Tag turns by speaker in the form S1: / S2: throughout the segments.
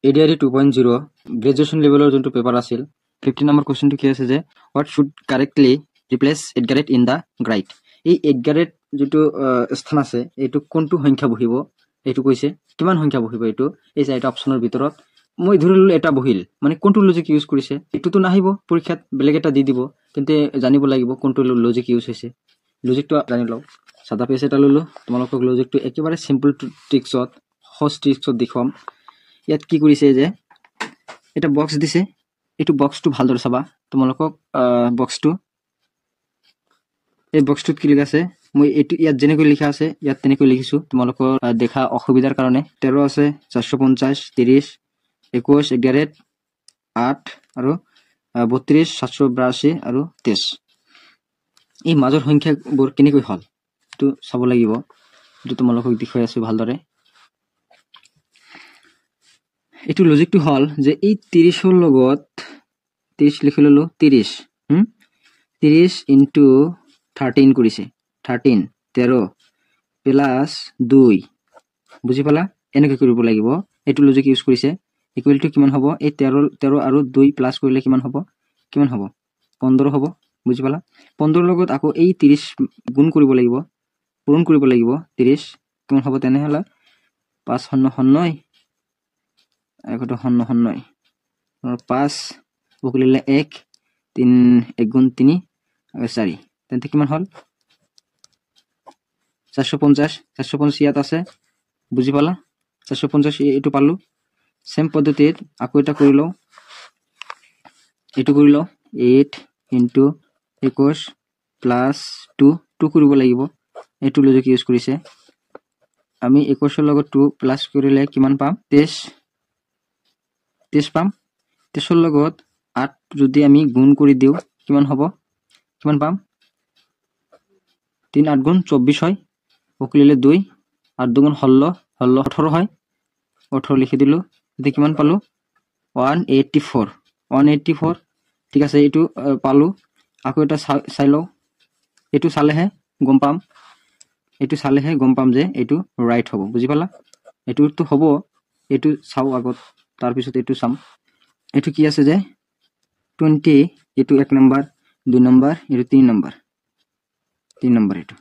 S1: ADRE 2.0 graduation লেভেলৰ যোনটো paper আছিল, 50 নম্বৰ কুৱেশ্যনটো কি আছে যে what should correctly replace at the rate in the grid? এই এট the rate যিটো স্থান আছে, এইটো কোনটো সংখ্যা বহিব এইটো কৈছে। কিমান সংখ্যা বহিব এইটো এই চাৰিটা অপশ্যনৰ ভিতৰত? মই ধৰি ল'লো এটা বহিল, মানে কোনটো লজিক ইউজ কৰিছে। এইটোতো নাহিব পৰীক্ষাত, বেলেগ এটা দি দিব। তেন্তে জানিব লাগিব কোনটো লজিক ইউজ হৈছে। লজিকটো জানি লওঁ। সাদা পেজ এটা ল'লোঁ। তোমালোকক লজিকটো একেবাৰে চিম্পল ট্ৰিক্সত, সহজ ট্ৰিক্সত দেখুৱাম। ইয়াত কি কৰিছে যে এটা বক্স দিছে। এইটো বক্সটো ভালদৰে চাবা তোমালোকক। বক্সটো, এই বক্সটোত কি লিখা আছে? মই এইটো ইয়াত যেনেকৈ লিখা আছে, ইয়াত তেনেকৈ লিখিছোঁ তোমালোকৰ দেখা অসুবিধাৰ কাৰণে। 13 আছে, 450, 30, 21, @8 আৰু 32, 782 আৰু 23। এই মাজৰ সংখ্যাবোৰ কেনেকৈ হ'ল, এইটো চাব লাগিব। এইটো তোমালোকক দেখুৱাই আছোঁ ভালদৰে। এইটো লজিকটো হ'ল যে এই 30ৰ লগত 30 লিখি ল'লোঁ, 30, 30 ইনটু 13 কৰিছে, 13, 13 প্লাছ 2। বুজি পালা? এনেকৈ কৰিব লাগিব। এইটো লজিক ইউজ কৰিছে। ইকুৱেল টু কিমান হ'ব? এই 13 আৰু 2 প্লাছ কৰিলে কিমান হ'ব? কিমান হ'ব? 15 হ'ব। বুজি পালা? 15ৰ লগত আকৌ এই 30 গুণ কৰিব লাগিব, পূৰণ কৰিব লাগিব। 30 কিমান হ'ব তেনেহ'লে? 5 0 0, 1 0 0, 5 উকলিলে 1, 3, 1 গুণ 3 আৰু 4। তেন্তে কিমান হ'ল? 450। 450 ইয়াত আছে। বুজি পালা? 450 এইটো পালোঁ। চেম পদ্ধতিত আকৌ এটা কৰি লওঁ। এইটো কৰি লওঁ, 8 ইনটু 21 প্লাছ 2। 2 কৰিব লাগিব। এইটো লজিক ইউজ কৰিছে। আমি 21ৰ লগত 2 প্লাছ কৰিলে কিমান পাম? 23, 23 পাম। 23ৰ লগত 8 যদি আমি গুণ কৰি দিওঁ, কিমান হ'ব? কিমান পাম? 3 8 গুণ 24 হয়। উকলিলে 2, 8 দুগুণ 16, 16 18 হয়। 18 লিখি দিলোঁ। এতিয়া কিমান পালোঁ? 184, 184। ঠিক আছে, এইটো পালোঁ। আকৌ এটা চাই লওঁ। এইটো চালেহে গম পাম, এইটো চালেহে গম পাম যে এইটো ৰাইট হ'ব। বুজি পালা? এইটোতো হ'ব। এইটো চাওঁ আগত, তাৰপিছত এইটো চাম। এইটো কি আছে যে 20, এইটো 1 নম্বৰ, 2 নম্বৰ, এইটো 3 নম্বৰ, 3 নম্বৰ। এইটো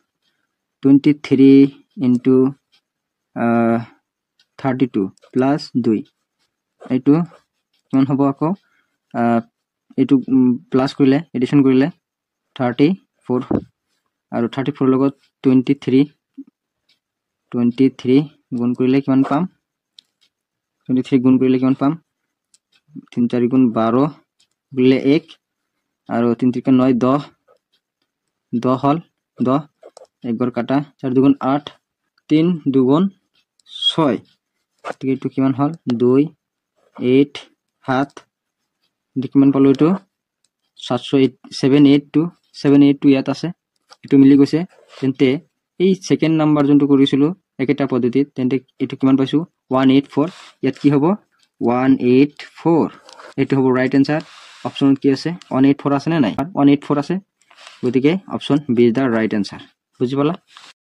S1: 23 ইনটু 32 প্লাছ 2, এইটো কিমান হ'ব? আকৌ এইটো প্লাছ কৰিলে, এডিশ্যন কৰিলে 34, আৰু 34ৰ লগত 23, 23 গুণ কৰিলে কিমান পাম? 23 গুণ কৰিলে কিমান পাম? 3 4 গুণ 12 বুলিলে 1, আৰু 3 3 9, 10, 10 হ'ল, 10 একবাৰ কাটা, 4 দুগুণ 8, 3 দুগুণ 6। গতিকে এইটো কিমান হ'ল? 2 8 7। এইটো কিমান পালোঁ? এইটো 708, 782, 782 ইয়াত আছে। এইটো মিলি গৈছে। তেন্তে এই ছেকেণ্ড নাম্বাৰ যোনটো কৰিছিলোঁ একেটা পদ্ধতিত, তেন্তে এইটো কিমান পাইছোঁ? 184। ইয়াত কি হ'ব? 184। এইটো হ'ব ৰাইট এনচাৰ। অপশ্যনত কি আছে? 184 আছেনে নাই? 184 আছে। গতিকে option B is the right answer. বুজি পালা?